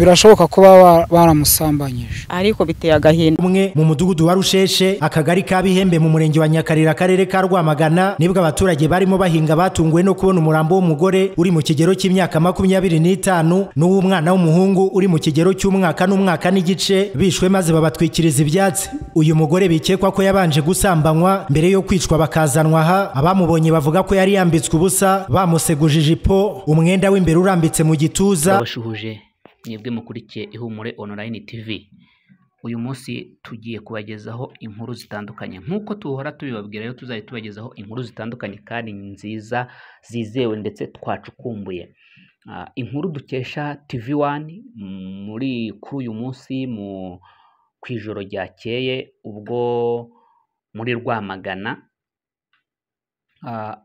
Birashoboka ko baba baramusambanyije, ariko biteye agahinda. Umwe mu mudugudu wa Rusheshe, akagari ka Bihembe, mu murenge wa Nyakarira, akarere ka Rwamagana, nibwo abaturage barimo bahinga batunguwe no kubona umurambo w'umugore uri mu kigero cy'imyaka 25 n'uw'umwana w'umuhungu uri mu kigero cy'umwaka n'umwaka n'igice, bishwe maze babatwikiriza ibyatsi. Uyu mugore bikekwa ko yabanje gusambanywa mbere yo kwicwa bakazanwa aha. Abamubonye bavuga ko yari yambitswe ubusa, bamuseguje ijipo, umwenda w'imbere urambitse mu gituza. Babashuhuje mwebwe mukurikiye Ihumure Online TV. Uyu munsi tugiye kubagezaho inkuru zitandukanye nk'uko tuhora tubibabwira. Rero tuzajya tubagezaho inkuru zitandukanye kandi nziza, zizewe ndetse twacukumbuye. Inkuru dukesha TV One muri kuri uyu munsi mu ku ijoro ryakeye, ubwo muri Rwamagana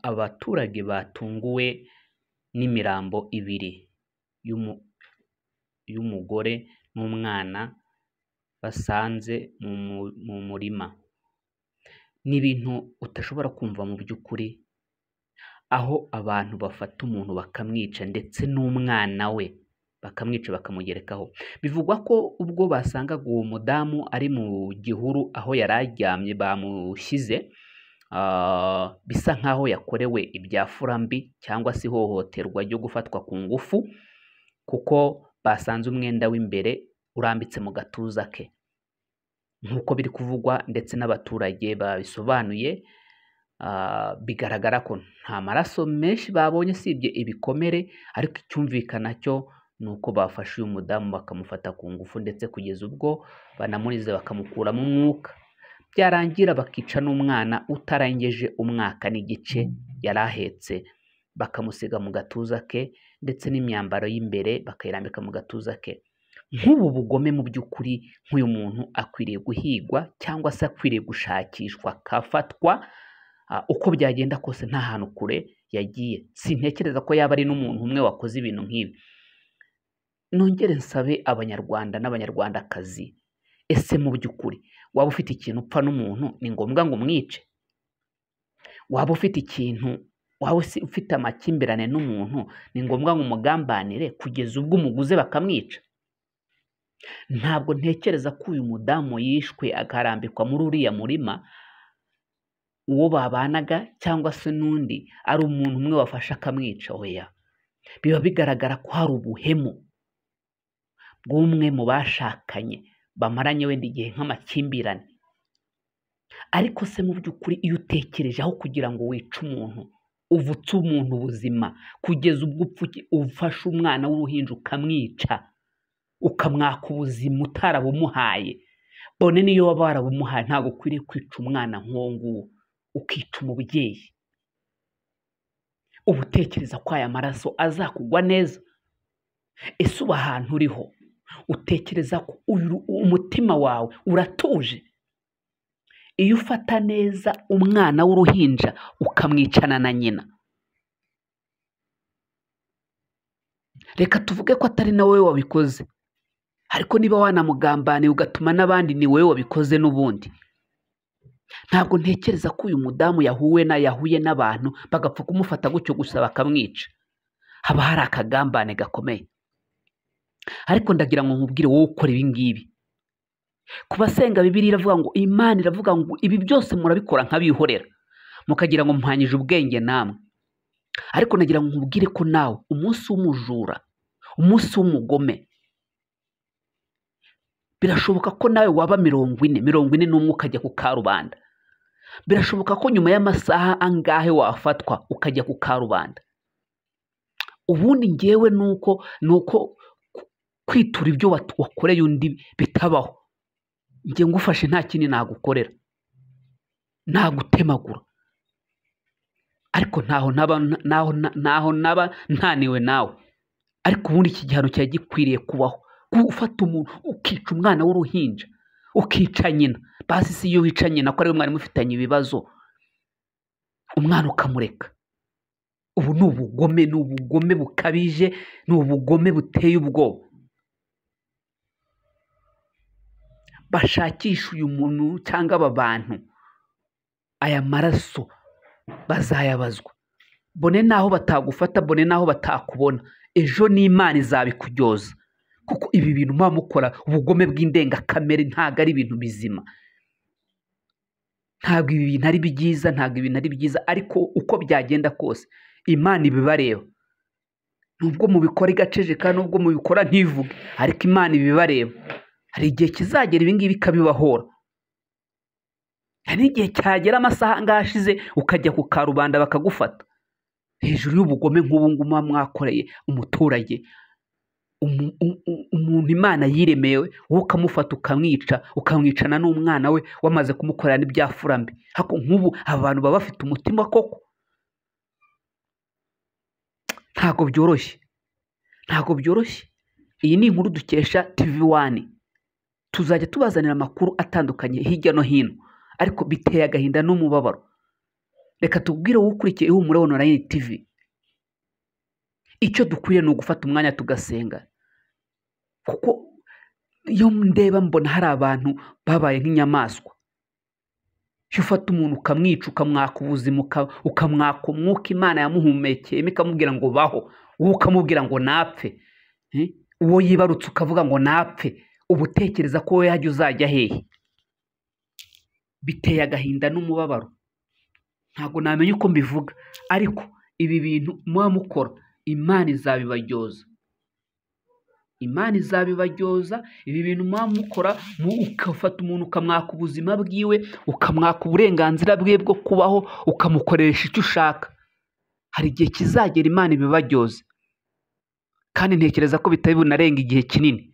abaturage batunguwe n'imirambo ibiri y'umugore n'umwana basanze mu murima. Ni ibintu udashobora kumva mu by'ukuri, aho abantu bafata umuntu bakamwica, ndetse n'umwana we bakamwica bakamugerekaho. Bivugwa ko ubwo basangaga uwo mudamu ari mu gihuru aho yari aryamye bamushyize, bisa nkaho yakorewe ibyafura mbi cyangwa se ihohoterwa ryo gufatwa ku ngufu, kuko basanze umwenda w'imbere urambitse mu gatuza ke, nk'uko biri kuvugwa ndetse n'abaturage babisobanuye. Bigaragara ko nta maraso menshi babonye usibye ibikomere, ariko icyumvikana cyo ni uko bafashe uyu mudamu bakamufata ku ngufu, ndetse kugeza ubwo banamunize bakamukuramo umwuka, byarangira bakica n'umwana utarengeje umwaka n'igice yari ahetse, bakamusiga mu gatuza ke, ndetse n'imyambaro y'imbere bakayirambika mu gatuza ke. Nk'ubu bugome mu by'ukuri, nk'uyu muntu akwiriye guhigwa cyangwa se akwiriye gushakishwa akafatwa, uko byagenda kose nta hantu kure yagiye. Sintekereza ko yaba ari n'umuntu umwe wakoze ibintu nk'ibi. Nongere nsabe Abanyarwanda n'Abanyarwandakazi, ese mu by'ukuri waba ufite ikintu upfa n'umuntu, ni ngombwa ngo umwice? Waba ufite ikintu, waba ufite amakimbirane n'umuntu, ni ngombwa ngo umugambanire kugeza ubwo umuguze bakamwica? Ntabwo ntekereza ko uyu mudamu yishwe akarambikwa muri uriya murima, uwo babanaga cyangwa se n'undi ari umuntu umwe wafashe akamwica. Oya, biba bigaragara ko hari ubuhemu bw'umwe mu bashakanye bamaranye wenda igihe nk'amakimbirane. Ariko se mu by'ukuri iyo utekereje, aho kugira ngo wice umuntu, uvutse umuntu ubuzima kugeza ubwo ufashe umwana w'uruhinja ukamwica, ukamwaka ubuzima utarabumuhaye, bone niyo waba warabumuhaye ntabwo ukwiriye kwica umwana nk'uwo nguwo, ukica umubyeyi. Uba utekereza ko aya maraso azakugwa neza? Ese uba ahantu uriho utekereza ko umutima wawe uratuje? Iyo ufata neza umwana w'uruhinja ukamwicana na nyina, reka tuvuge ko atari na wowe wabikoze, ariko niba wanamugambaniye ugatuma n'abandi, ni wowe wabikoze n'ubundi. Ntabwo ntekereza ko uyu mudamu yahuye n'abantu bagapfa kumufata gutyo gusa bakamwica. Haba hari akagambane gakomeye. Ariko ndagira ngo nkubwire wowe ukora ibi ngibi, ku basenga Bibiliya iravuga ngo, Imana iravuga ngo ibi byose murabikora nk'abihorera, mukagira ngo muhanyije ubwenge namwe. Ariko nagira ngo nkubwire ko nawe umunsi w'umujura, umunsi w'umugome, birashoboka ko nawe waba 40, 41 ukajya ku karubanda. Birashoboka ko nyuma y'amasaha angahe wafatwa ukajya ku karubanda. Ubundi ngewe nuko kwitura ibyo wakoreye undi bitabaho. Njye ngufashe nta kindi nagukorera, nagutemagura, ariko ntaho naba ntaniwe nawe. Ariko ubundi iki gihano cyari gikwiriye kubaho, gufata umuntu ukica umwana w'uruhinja, ukica nyina. Basi si iyo wica nyina ko ariwe mwari mufitanye ibibazo, umwana ukamureka. Ubu ni ubugome, ni ubugome bukabije, ni ubugome buteye ubwoba. Bashakisha uyu muntu cyangwa aba bantu, aya maraso bazayabazwa. Bone naho batagufata, bone naho batakubona, ejo n'Imana izabikujyoza. Kuko ibi bintu muba mukora, ubugome bw'indengakamere, ntabwo ari ibintu bizima, ntabwo ibi bintu ari byiza, ntabwo ibintu ari byiza. Ariko uko byagenda kose Imana ibibareba, nubwo mubikora igaceceka, nubwo mubikora ntivuge, ariko Imana ibibareba. Hari igihe kizagera ibi ngibi ikabibahora. Hari n'igihe cyagera amasaha angahe ashize ukajya ku karubanda bakagufata hejuru y'ubugome nk'ubu ngubu muba mwakoreye umuturage, umuntu Imana yiremeye, wowe ukamufata ukamwica, ukamwicana n'umwana we wamaze kumukorera n'ibyafura mbi. Ariko nk'ubu aba bantu baba bafite umutima koko? Ntabwo byoroshye, ntabwo byoroshye. Iyi ni inkuru dukesha TV One. Tuzajya tubazanira amakuru atandukanye hirya no hino, ariko biteye agahinda n'umubabaro. Reka tubwire wowe ukurikiye Ihumure Online TV, icyo dukwiye ni ugufata umwanya tugasenga, kuko iyo ndeba mbona hari abantu babaye nk'inyamaswa. Iyo ufata umuntu ukamwica, ukamwaka ubuzima, ukamwaka umwuka Imana yamuhumekeyemo ikamubwira ngo baho, wowe ukamubwira ngo napfe, uwo yibarutse ukavuga ngo napfe, uba utekereza ko wowe yajya uzajya hehe? Biteye agahinda n'umubabaro, ntabwo namenya uko mbivuga, ariko ibi bintu muba mukora Imana izabibaryoza, Imana izabibaryoza. Ibi bintu muba mukora, ugafata umuntu ukamwaka ubuzima bwiwe, ukamwaka uburenganzira bwe bwo kubaho, ukamukoresha icyo ushaka. Hari igihe kizagera Imana ibibaryoze, kandi ntekereza ko bitari bunarenga igihe kinini.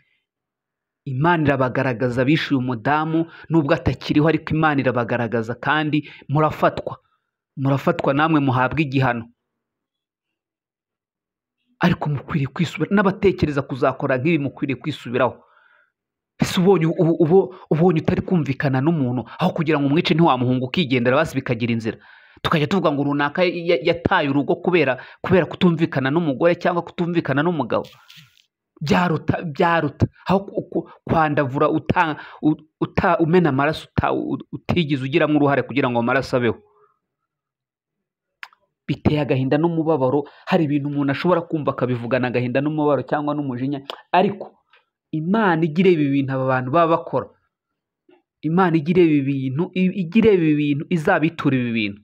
Imana irabagaragaza bishuye umudamu nubwo atakiriho, ariko Imana irabagaragaza kandi murafatwa, murafatwa namwe muhabwa igihano. Ariko mukwiriye kwisubira, n'abatekereza kuzakora nk'ibi mukwiriye kwisubiraho. Ese ubonye utari kumvikana n'umuntu, aho kugira ngo umwice ntiwamuhunga ukigendera, basi bikagira inzira. Tukajya tuvuga ngo runaka yataye urugo kubera kutumvikana n'umugore cyangwa kutumvikana n'umugabo. Byaruta, byaruta aho kwandavura umena amaraso utigeze ugiramo uruhare kugira ngo amaraso abeho. Biteye agahinda n'umubabaro. Hari ibintu umuntu ashobora kumva akabivugana agahinda n'umubabaro cyangwa n'umujinya, ariko Imana ijya ireba ibintu aba bantu baba bakora, Imana ijya ireba ibintu, ijya ireba ibintu, izabitura ibi bintu.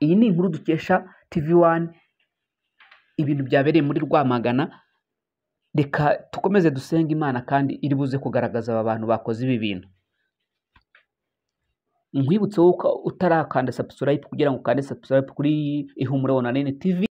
Iyi ni inkuru dukesha TV One, ibintu byabereye muri Rwamagana. Reka dukomeze dusenge Imana kandi iri buze kugaragaza aba bantu bakoze ibi bintu. Nkwibutse wowe utarakanda subscribe kugira ngo ukande subscribe kuri Ihumure Online TV.